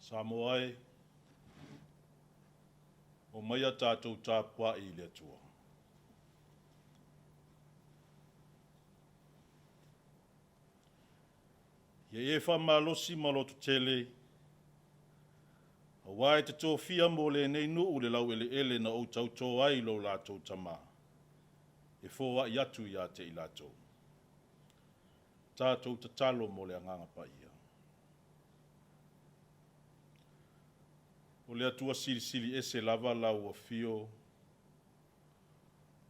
Samoa e, omaia tatou tapuai i le Atua. Ia e faamalosi ma lototele, aua e te tofia mo lenei nuu le laueleele na ou tauto ai i lo latou tama, e foai atu ia te i latou. Tatou tatalo mo le Agaga Paia. O le Atua Silisili Ese lava lau Afio,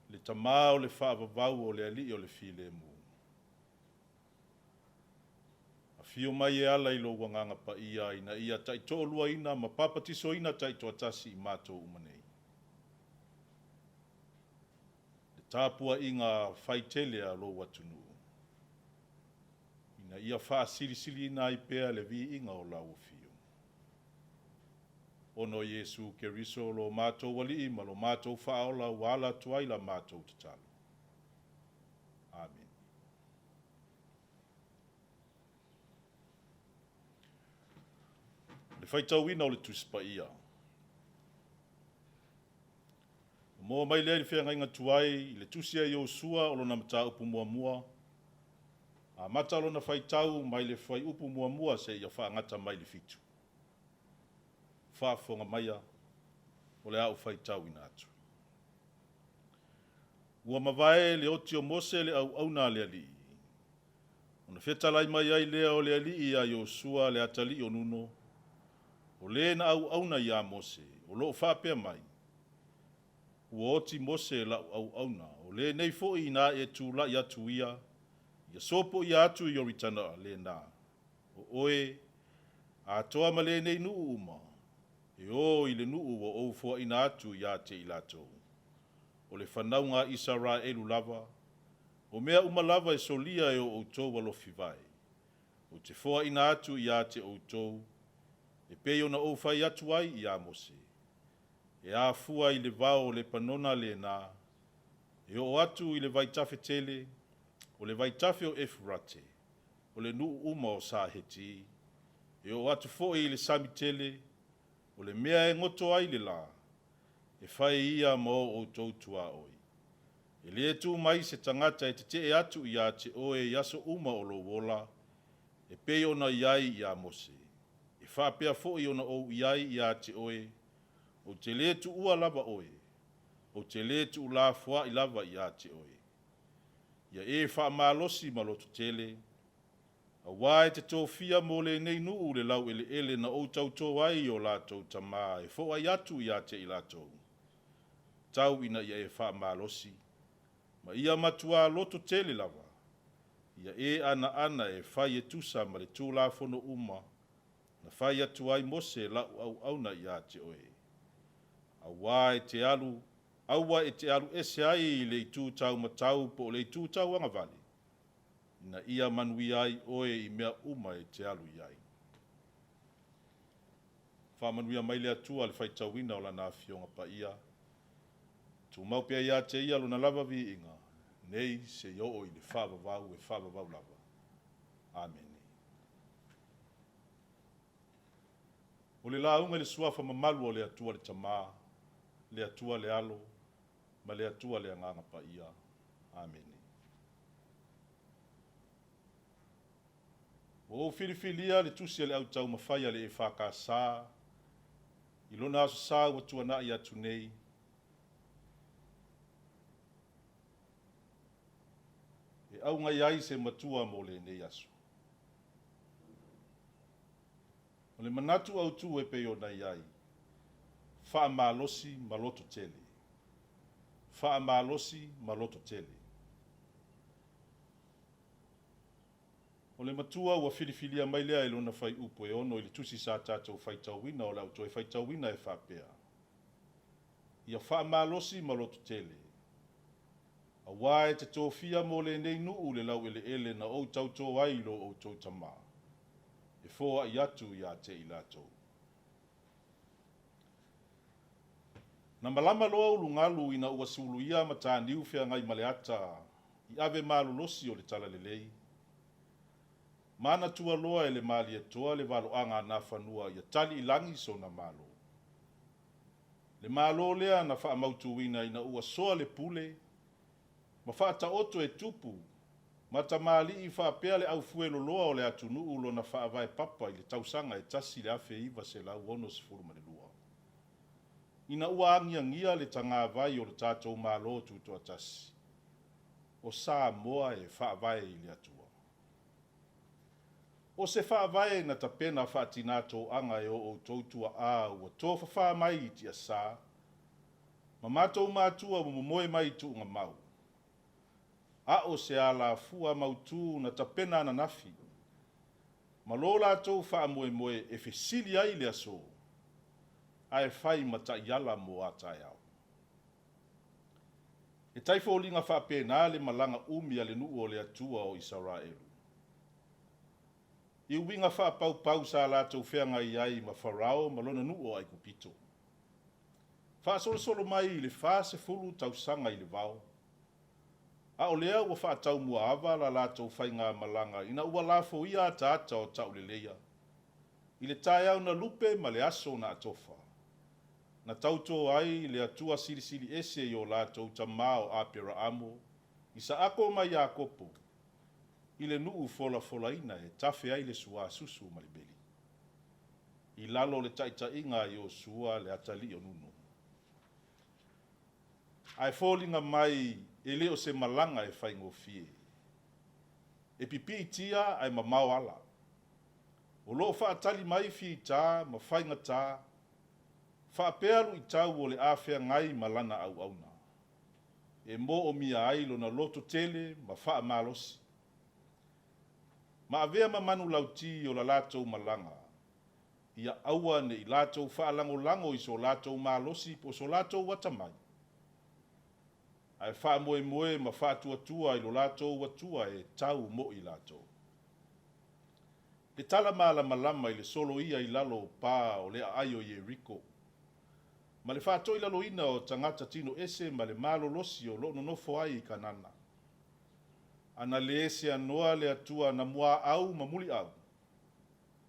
le Tama o le faavavau o le Alii o le Filemu. Afio mai e ala i lou Agaga Paia ina ia taitoaluaina ma papatisoina taitoatasi i matou uma nei. Le tapuaiga faitele a lou atunuu, ina ia faasilisiliina ai pea le viiga o lau afio. Ona o Iesu Keriso lo matou Alii ma lo matou Faaola ua ala atu ai la matou tatalo. Amene. Le faitauina o le Tusi Paia. Ua maua mai lea i le feagaiga tuai i le tusi a Iosua o lona mataupu muamua, amata lona faitau mai le fuaiupu muamua seia faagata mai le fitu. Faafofoga maia, o le a ou faitauina atu. Ua mavae le oti o Mose le auauna a le Alii, ona fetalai mai ai lea o le Alii iā Iosua le atalii o Nuno, o le na auauna iā Mose, o lo o faapea mai, Ua oti Mose lau auauna, o lenei foi inā e tulai atu ia, ia sopoia atu Ioritana lena, o oe, atoa ma lenei nuu uma, e o i le nuu ua ou foaina atu ia te i latou, o le fanauga a Isaraelu lava, o mea uma lava e solia e o outou alofi vae, ou te foaina atu ia te outou, e pei ona ou fai atu ai iā Mose, e afua i le vao o Lepanona lena, e oo atu i le vaitafe tele, o le vaitafe o Efurate, o le nuu uma o sa Heti, e oo atu foi i le sami tele, o le mea e goto ai le la, e fai ia ma o outou tuaoi. E le tu mai se tagata e tetee atu ia te oe i aso uma o lou ola, e pei ona i ai iā Mose, e faapea foi ona ou i ai ia te oe, ou te le tuua lava oe, ou te le tuulafoai lava ia te oe. Ia e faamalosi ma lototele, aua e te tofia mo lenei nuu le laueleele na ou tauto ai i o latou tama e foai atu ia te i latou, tau ina ia e faamalosi, ma ia matuā loto tele lava, ia e anaana e fai e tusa ma le Tulafono uma na fai atu ai Mose lau auauna ia te oe. Aua e te alu, aua e te alu ese ai i le itu taumatau po o le itu tauagavale, ina ia manuia ai oe i mea uma e te alu i ai. Faamanuia mai le Atua i le faitauina o Lana Afioga Paia. Tumau pea ia te Ia Lona lava viiga, nei seia oo i le faavavau e faavavau lava. Amene. O le lauga i le Suafa mamalu o le Atua le Tama, le Atua le Alo, ma le Atua le Agaga Paia. Amene. Ua ou filifilia le tusi a le Au Taumafai a le EFKS i lona Aso Sa ua tuanai atu nei, e augai ai se matua mo lenei aso. O le manatu autu e pei ona i ai, faamalosi ma lototele. Faamalosi ma lototele. O le matua ua filifilia mai lea i lona fuaiupu e 6 i le tusi sa tatou faitauina o le a ou toe faitauina e faapea, Ia faamalosi ma lototele, aua e te tofia mo lenei nuu le laueleele na ou tautō ai i lo outou tama, e foai atu ia te i latou. Na malama loa ulugalu ina ua suluia mataniu feagaimaleata i ave malolosi o le talalelei. Manatua loa e le Malietoa le valoaga a Nafanua ia tali i lagi sona Malo. Le Malo lea na faamautuina ina ua soa le pule ma faataoto e tupu ma tamalii faapea le aufueloloa o le atunuu lona faavae papa i le tausaga e 1962, ina ua agiagia le tagavai o le tatou Malo Tutoatasi, o Samoa e faavae i le Atua. O se faavae na tapena faatina toaga e o outou tuaa ua tofafa mai i tiasa, ma matou matua ua momoe mai i tuugamau, a o se alafua mautu na tapena ananafi, ma lo latou faamoemoe e fesili ai le aso, ae fai ma taiala mo a taeao. E tai foliga faapena le malaga umi a le nuu o le Atua o Isaraelu. I uiga faapaupau sa latou feagai ai ma Farao ma lona nuu o Aikupito. Faasolosolo mai i le 40 tausaga i le vao, a o lea ua faataumuaava la latou faigamalaga ina ua lafoia ataata o tauleleia i le taeao na lupe ma le aso na atofa, na tautō ai le Atua Silisili Ese i o latou tama o Aperaamo, Isaako ma Iakopo i le nuu folafolaina e tafe ai le suasusu ma le meli, i lalo o le taitaiga a Iosua le atalii o Nuno. Ae foliga mai e le o se malaga e faigofie. E pipiitia ae mamao ala. O lo o faatali mai fita ma faigata, faapea luitau o le a feagai ma lana auauna, e moomia ai lona lototele ma faamalosi. Ma avea ma manulauti o la latou malaga, ia aua ne i latou faalagolago i so latou malosi po o so latou atamai, ae faamoemoe ma faatuatua i lo latou Atua e tau mo i latou. Le tala malamalama i le soloia i lalo o pa o le aai o Ieriko, ma le faatoilaloina o tagata tino ese ma le malolosi o lo o nonofo ai i Kanana. Ana le seanoa le Atua na muaau ma muliau,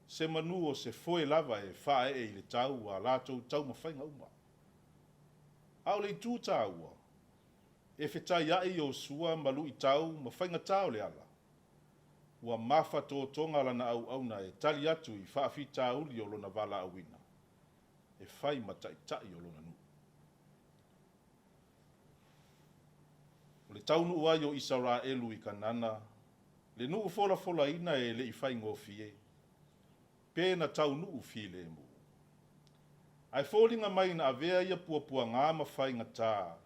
semanu o se foe lava e faaee i le tau a latou taumafaiga uma. A o le itu taua, e fetaiai Iosua ma luitau ma faigata o le ala, ua mafatotoga lana auauna e tali atu i faafitauli o lona valaauina e fai ma taitai o lona nuu. O le taunuu ai o Isaraelu i Kanana, le nuu folafolaina e le i faigofie, pe na taunuu filemu. Ae foliga mai na avea ia puapuaga ma faigata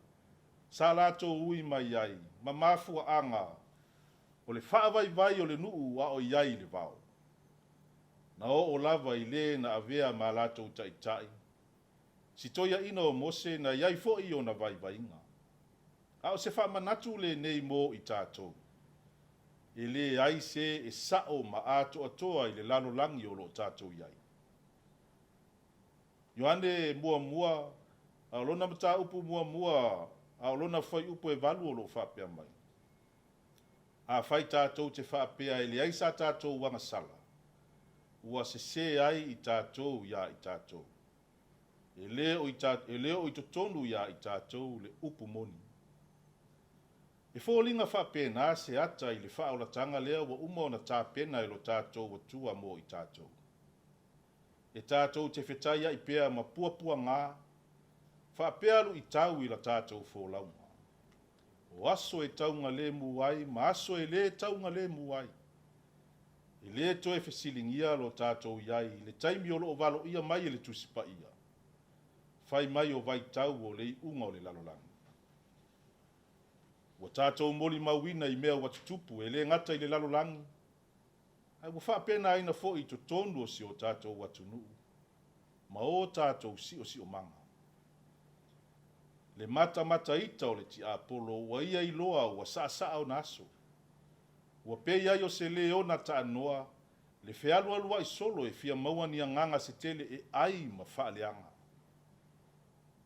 sa latou ui mai ai ma mafuaaga o le faavaivai o le nuu a o i ai i le vao. Na oo lava i le na avea ma latou taitai, si toeaina o Mose na i ai foi ona vaivaiga. A o se faamanatu lenei mo i tatou, e leai se e sao ma atoatoa i le lalolagi o lo o tatou i ai. Ioane muamua, a o lona mataupu muamua, a o lona fuaiupu e 8 o lo o faapea mai, Afai tatou te faapea e leai sa tatou agasala, ua sesē ai i tatou iā i tatou. E le o i, e le o i totonu iā i tatou le upu moni. E foliga faapena se ata i le faaolataga lea ua uma ona tapena e lo tatou Atua mo i tatou. E tatou te fetaiai pea ma puapuaga, faapea luitau i la tatou folauga. O aso e taugalemu ai ma aso e lē taugalemu ai. E lē toe fesiligia lo tatou i ai i le taimi o lo o valoia mai e le Tusi Paia, fai mai o vaitau o le iuga o le lalolagi. Ua tatou molimauina i mea ua tutupu e lē gata i le lalolagi, Ae ua faapenaina foi i totonu o si o tatou atunuu ma o tatou siosiomaga. Le matamataita o le tiapolo ua ia iloa ua saasaa ona aso. Ua pei ai o se leona taanoa le fealualuai solo e fia maua ni agaga se tele e ai ma faaleaga.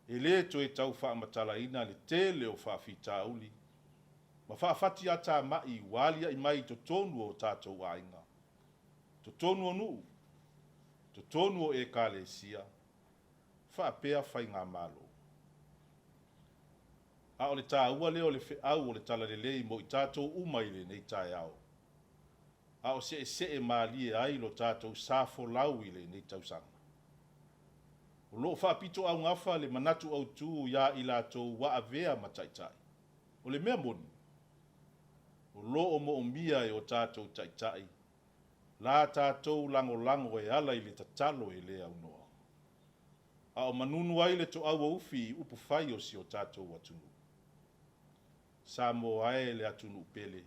E le toe tau faamatalaina le tele o faafitauli ma faafatiatamai ua aliae mai i totonu o o tatou aiga, totonu o nuu, totonu o Ekalesia, faapea faigamalo. A o le taua lea o le feau o le Talalelei mo i tatou uma i lenei taeao, a o seesee malie ai lo tatou sa folau i lenei tausaga. O lo o faapitoaugafa le manatu autu iā i latou ua avea ma taitai. O le mea moni, o lo o moomia e o tatou taitai la tatou lagolago e ala i le tatalo e le aunoa, a o manunu ai le toau o ufi i upufai o si o tatou atunuu. Samoa e le atunuu pele,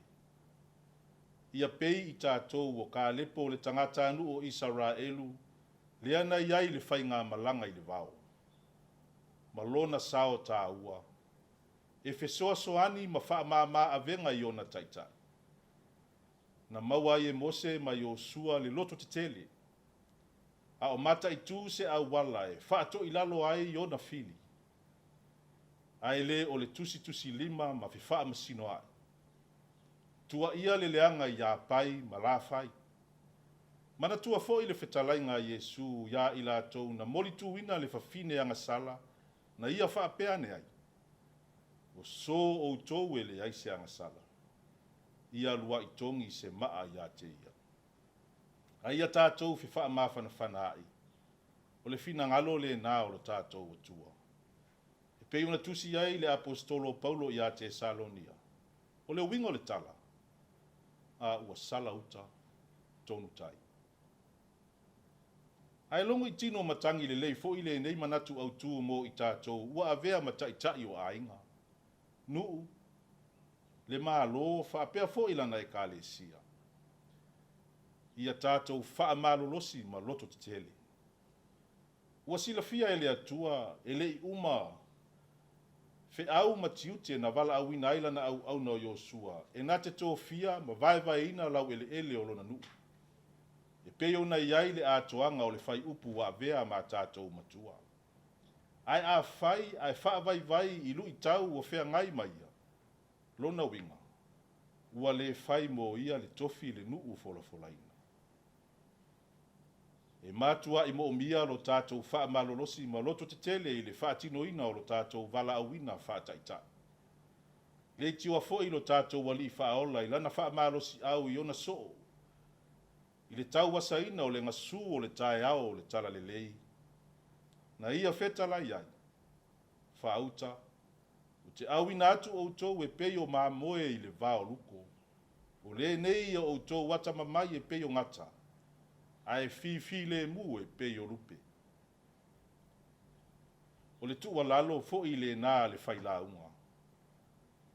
ia pei i tatou o Kalepo le tagatanuu o Isaraelu lea na i ai i le faigamalaga i le vao, ma lona sao taua, e fesoasoani ma faamama avega i ona taitai. Na maua ai e Mose ma Iosua le loto tetele, a o mataitu se auala e faatoilalo ai ona fili, ae le o le tusitusilima ma fefaamasinoai. Tuuaia le leaga iā pai ma lā fai. Manatua foi le fetalaiga a Iesu iā i latou na molituina le fafine agasala na ia faapea ane ai, Ua so outou e leai se agasala, ia lua'i togi se ma'a iā te ia. A ia tatou fefaamafanafana a'i, o le finagalo lena o lo tatou Atua. E pei ona tusi ai le Aposetolo o Paulo iā Tesalonia, o le uiga o le tala, a ua sala uta, tonu tai. Ae logo i tino matagi lelei foi lenei manatu autu mo i tatou ua avea ma taitai o aiga, nuu, le Malo faapea foi lana Ekalesia. Ia tatou faamalolosi ma loto tetele. Ua silafia e le Atua e le i uma feau ma tiute na valaauina ai lana auauna o Iosua e na te tofia ma vaevaeina laueleele o lona nuu, e pei ona i ai le atoaga o le faiupu ua avea ma tatou matua. Ae afai ae faavaivai i luitau ua feagai ma ia, lona uiga, ua le fai mo ia le tofi le nuu folafolaina. E matua'i moomia lo tatou faamalolosi ma loto tetele i le faatinoina o lo tatou valaauina faataitai. Leitioa foi lo tatou Alii Faaola i lana faamalosi'au i ona soo i le tauasaina o le gasu o le taeao o le Talalelei, na ia fetalai ai, Faauta, ou te auina atu outou e pei o mamoe i le va o luko, o lenei ia outou atamamai e pei o gata, ae fifilemu e pei o lupe. O le tuualalo foi lena a le failauga,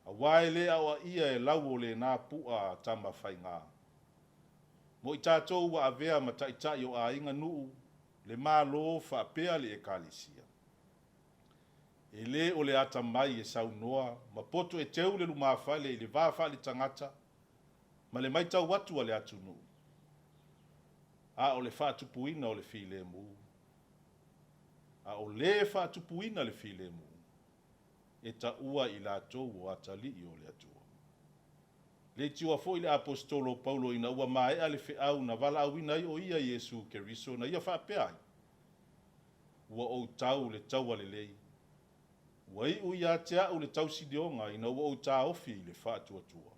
aua e le aoaia e lau o lena pu'a a Tamafaiga. Mo i tatou ua avea ma taitai o aiga, nuu, le Malo faapea le Ekalesia. E le o le atamai e saunoa ma poto e teu le lumafale i le va faaletagata ma le matau atu a le atunuu, a o le faatupuina o le filemu. A o le faatupuina le filemu, e taua i latou o atalii o le Atua. Leitioa foi le Aposetolo o Paulo ina ua maea le feau na valaauina ai o ia Iesu Keriso na ia faapea ai, Ua ou tau le taua lelei, ua iu ia te a'u le tausilioga ina ua ou taofi i le faatuatua.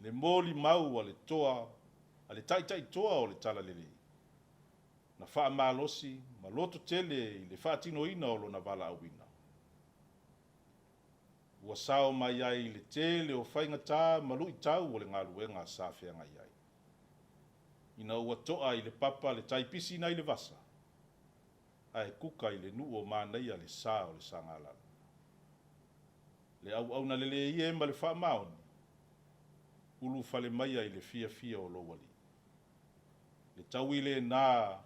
Le molimau a le toa, a le taitaitoa o le Talalelei, na faamalosi ma loto tele i le faatinoina o lona valaauina. Ua sao mai ai i le tele o faigata ma luitau o le galuega sa feagai ai. Ina ua to'a i le papa le tai pisi nai le vasa, ae kuka i le nuu o Manaia le sa o le Sagalalo. Le auauna lelei e ma le faamaoni, ulufale maia i le fiafia o lou Alii. fetaui lenā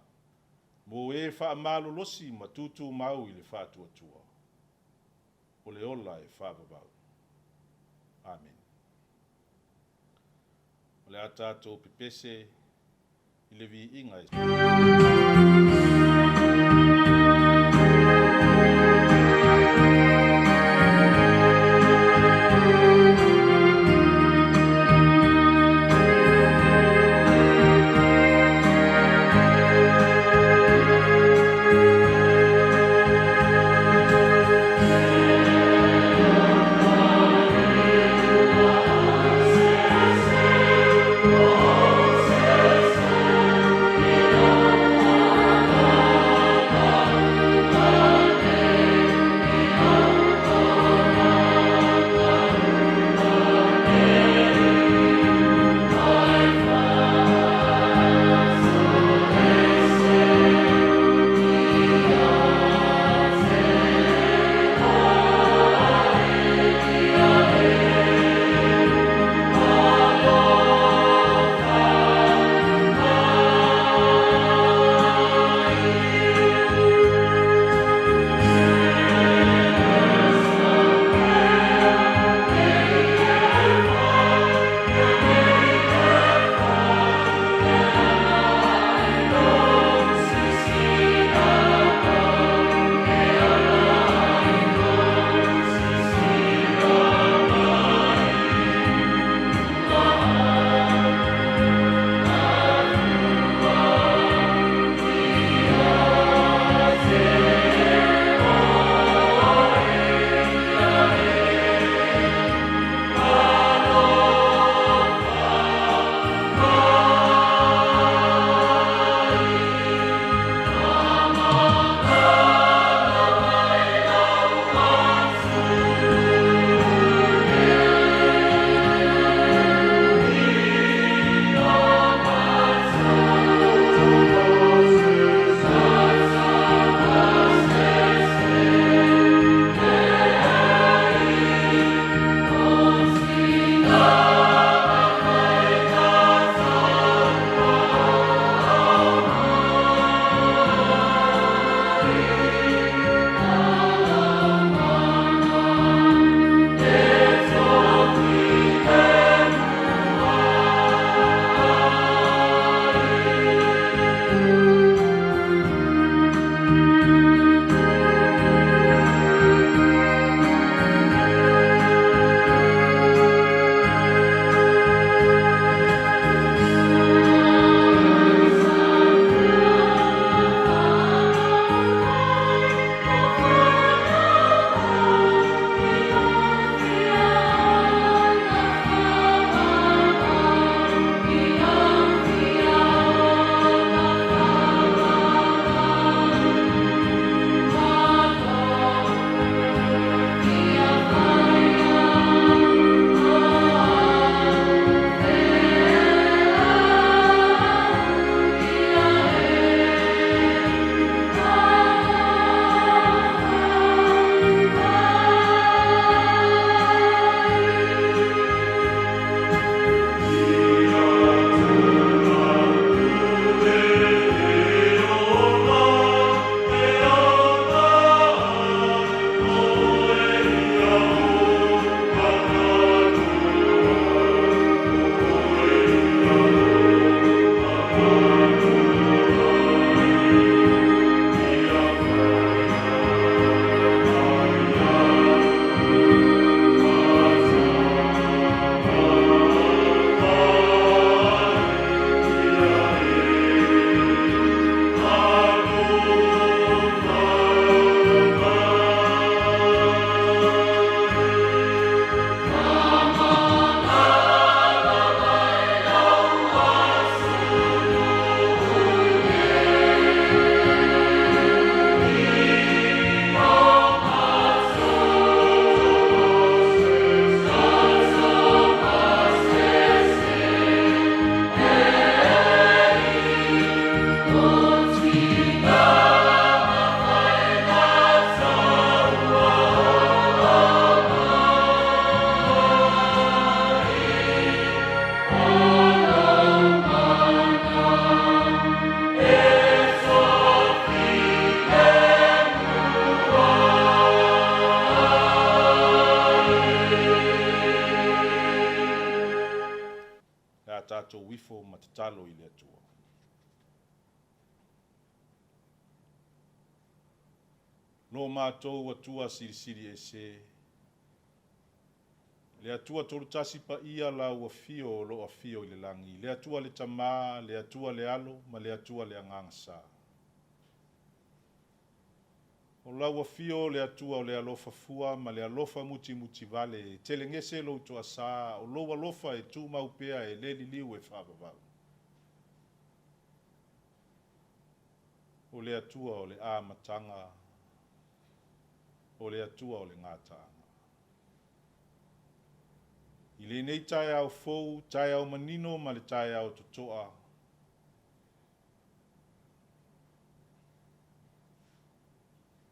mo e faamalolosi ma tutumau i le faatuatua, o le ola e faavavau. Amene. O le a tatou pepese i le viiga e tatalo i le Atua. Lo matou Atua silisili ese, le Atua Tolutasi paia lau afio o lo o afio i le lagi, le Atua le Tamā, le Atua le Alo ma le Atua le Agaga Sa. O lau afio le Atua o le alofa fua ma le alofa mutimutivale, e telegese lou toasā, o lou alofa e tumau pea e le liliu e faavavau. O le Atua o le amataga, o le Atua o le gataaga. I lenei taeao fou, taeao manino ma le taeao totoa,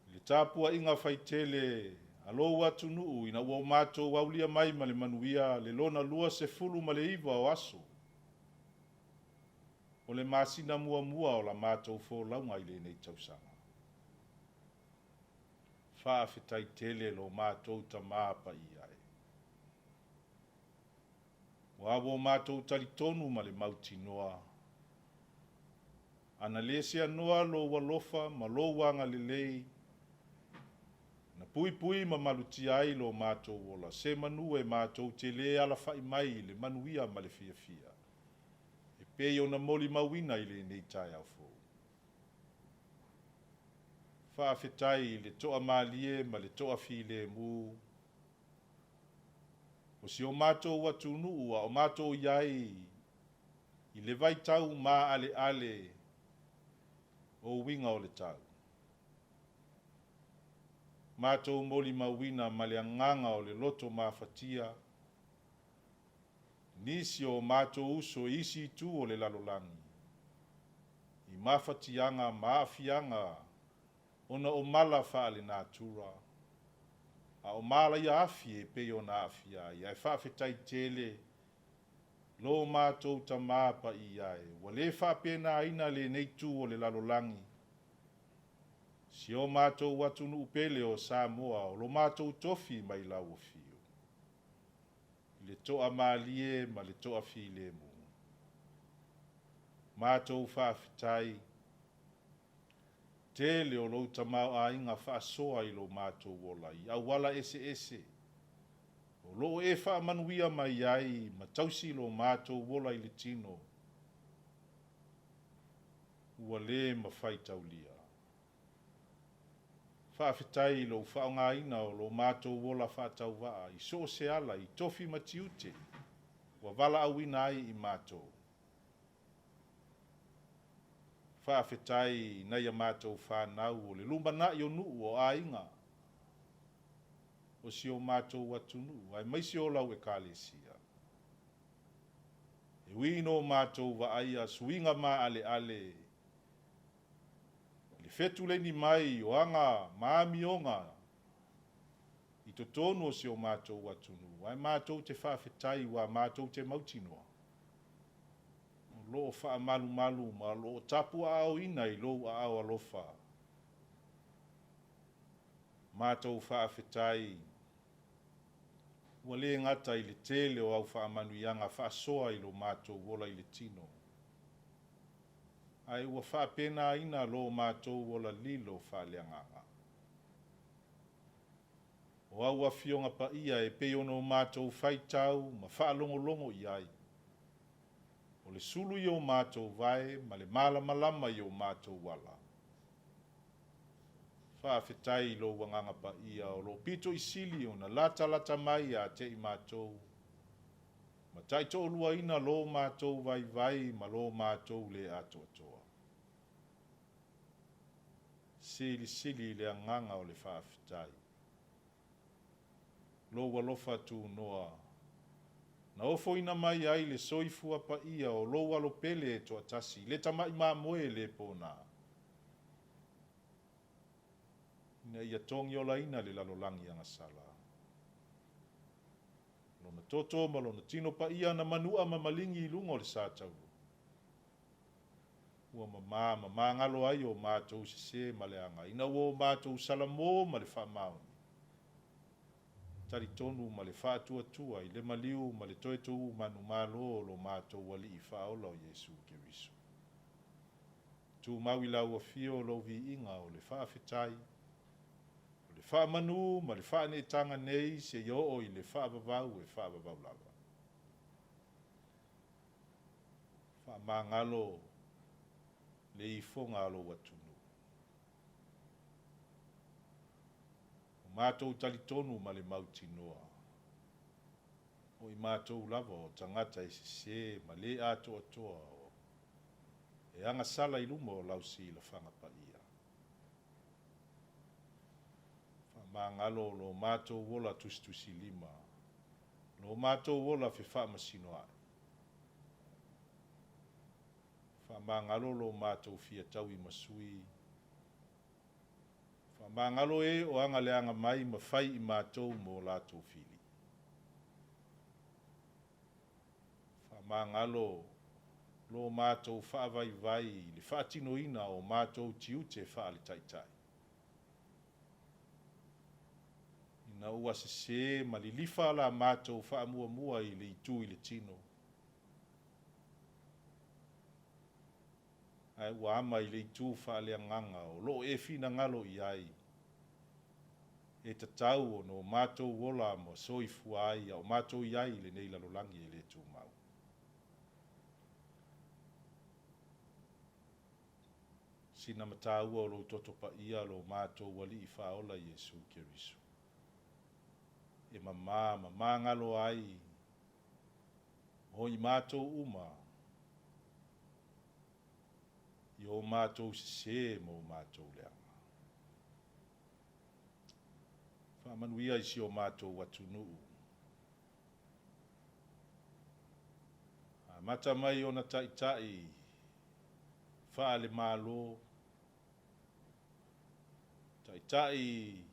i le tapuaiga faitele a lou atunuu ina ua o matou aulia mai ma le manuia le lona 29 o aso o le masina muamua o la matou folauga i lenei tausaga. Faafetai tele lo matou Tamā paia e. Ua ua o matou talitonu ma le mautinoa, ana le seanoa lou alofa ma lou agalelei, na puipui ma malutia ai lo matou ola, se manu e matou te le alafai mai i le manuia ma le fiafia, e pei ona molimauina i lenei taeao fou. Faafetai i le toamalie ma le toafilemu o si o matou atunuu a o matou i ai i le vaitau maaleale o uiga o le tau. Matou molimauina ma le agaga o le loto mafatia nisi o matou uso i isi itu o le lalolagi i mafatiaga ma aafiaga ona o mala faalenatura a o malaia afi e pei ona aafia ai. Ae faafetai tele lo matou Tamā paia e, ua le faapenaina lenei itu o le lalolagi, si o matou atunuu pele o Samoa, o lo matou tofi mai lau afio, i le toamalie ma le toafilemu. Matou faafetai tele o lou tamaoaiga faasoa i lo matou ola i auala eseese o lo o e faamanuia mai ai ma tausi lo matou ola i le tino ua le mafai taulia. Faafetai i lou faaaogaina o lo matou ola faatauvaa i so o se ala i tofi ma tiute ua valaauina ai i matou. Faafetai i nai a matou fanau o le lumanai o nuu o aiga o si o matou atunuu aemaise o lau Ekalesia. E ui ina o matou vaaia suiga maaleale i le fetuleni mai o aga ma amioga i totonu o si o matou atunuu, ae matou te faafetai ua matou te mautinoa o lo o faamalumalu ma o lo o tapuaaoina i lou aao alofa. Matou faafetai ua le gata i le tele o au faamanuiaga faasoa i lo matou ola i le tino, ae ua faapenaina lo matou ola lilo faaleagaga. O au afioga paia e pei ona o matou faitau ma faalogologo i ai, o le sulu i o matou vae ma le malamalama i o matou ala. Faafetai i lou agaga paia o lo o pito i sili ona latalata mai ia te i matou, ma taitoaluaina lo matou vaivai ma lo matou le atoatoa. Silisili i le agaga o le faafetai. Lou alofa tunoa, na ofoina mai ai le soifua paia o lou alo pele e toatasi, le tamai mamoe le pona, ina ia togiolaina le lalolagi agasala. Lona toto ma lona tino paia na manua ma maligi i luga o le sa taulu, ua mamā ma magalo ai o matou sesē ma leaga, ina ua o matou salamo ma le faamaoni. talitonu ma le faatuatua i le maliu ma le toe tu manumalo o lo matou Alii Faaola o Iesu Keriso. Tumau i lau Afio lou viiga o le faafetai, o le faamanu ma le faaneetaga nei seia oo i le faavavau e faavavau lava. Faamagalo le ifoga a lou atunuu. Ua matou talitonu ma le mautinoa, o i matou lava o tagata e sese ma le atoatoa e agasala i luma o lau silafaga paia. Faamagalo lo matou ola tusitusilima, lo matou ola fefaamasinoai. Faamagalo lo matou fia tauimasui. Faamagalo e o agaleaga mai ma fai i matou ma o latou fili. Faamagalo lo matou faavaivai i le faatinoina o matou tiute faale-taitai, ina ua sese ma lilifa la matou faamuamua i le itu i le tino, ae ua ama i le itu faaleagaga o lo o e finagalo i ai e tatau ona o matou ola ma soifua ai a o matou i ai i lenei lalolagi e le tumau. Sina mataua o lou toto paia lo matou Alii Faaola Iesu Keriso, e mamā ma magalo ai o i matou uma i o matou sesē ma o matou leaga. Faamanuia i si o matou atunuu. Amata mai ona taitai faale-Malo, taitai i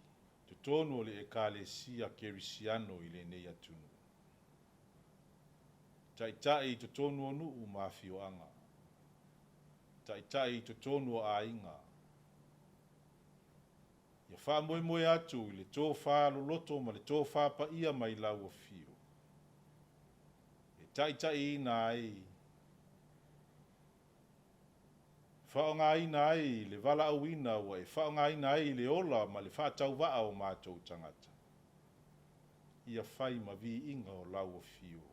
totonu o le Ekalesia Kerisiano i lenei atunuu, taitai i totonu o nuu ma afioaga, taitai i totonu o aiga, ia faamoemoe atu i le tofa loloto ma le tofa paia mai lau Afio e taitaiina ai, faaaogaina ai le valaauina ua e faaaogaina ai le ola ma le faatauvaa o matou tagata, ia fai ma viiga o lau Afio,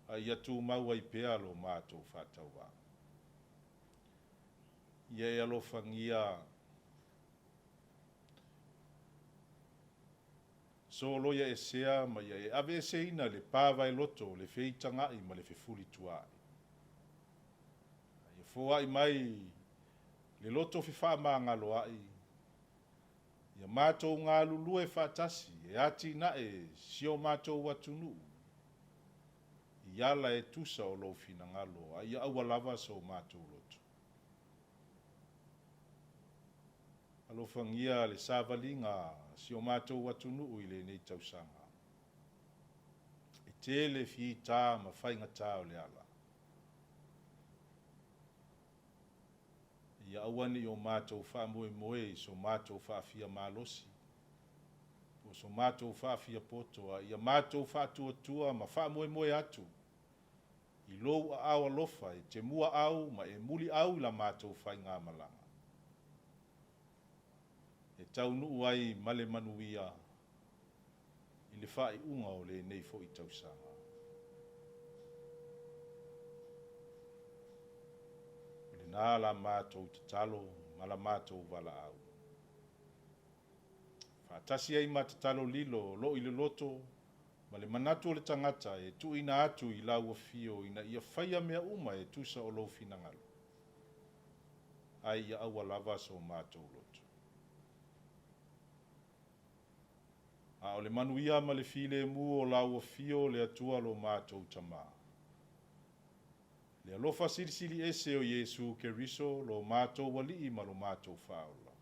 a ia tumau ai pea lo matou faatauvaa. Ia e alofagia soloia esea ma ia e aveeseina le pavaeloto, le feitaga'i ma le fefulitua'i. A ia foai mai le loto fefaamagaloa'i, ia matou galulue faatasi e atinae si o matou atunuu i ala e tusa o lou finagalo, a ia aua lava so matou loto. Alofagia le savaliga a si o matou atunuu i lenei tausaga. E tele fita ma faigata o le ala. Ia aua ne i o matou faamoemoe i so matou faafia malosi, po o so matou faafia poto, a ia matou faatuatua ma faamoemoe atu i lou aao alofa e te muaau ma e muliau i la matou faigamalaga, e taunuu ai ma le manuia i le faaiuga o lenei foi tausaga. O lena la matou tatalo ma la matou valaau. Faatasi ai ma tatalo lilo o lo o i le loto ma le manatu o le tagata e tuuina atu i lau afio ina ia faia mea uma e tusa o lou finagalo, ae ia aua lava so matou loto. A o le manuia ma le filemu o lau afio le Atua lo matou Tama, le alofa silisili ese o Iesu Keriso lo matou Alii ma lo matou Faaola,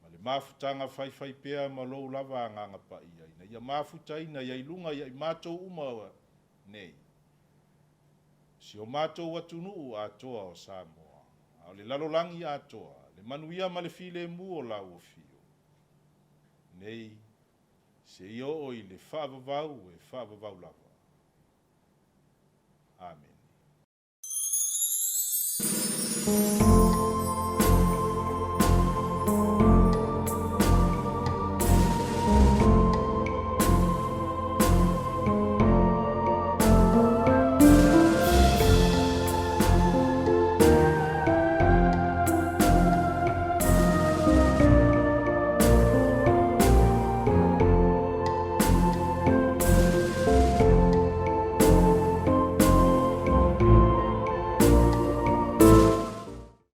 ma le mafutaga faifaipea ma lou lava Agaga Paia, ina ia mafutaina ia i luga ia i matou uma nei, si o matou atunuu atoa o Samoa, a o le lalolagi atoa, le manuia ma le filemu o lau afio, nei. Seia oo i le faavavau e faavavau lava. Amene.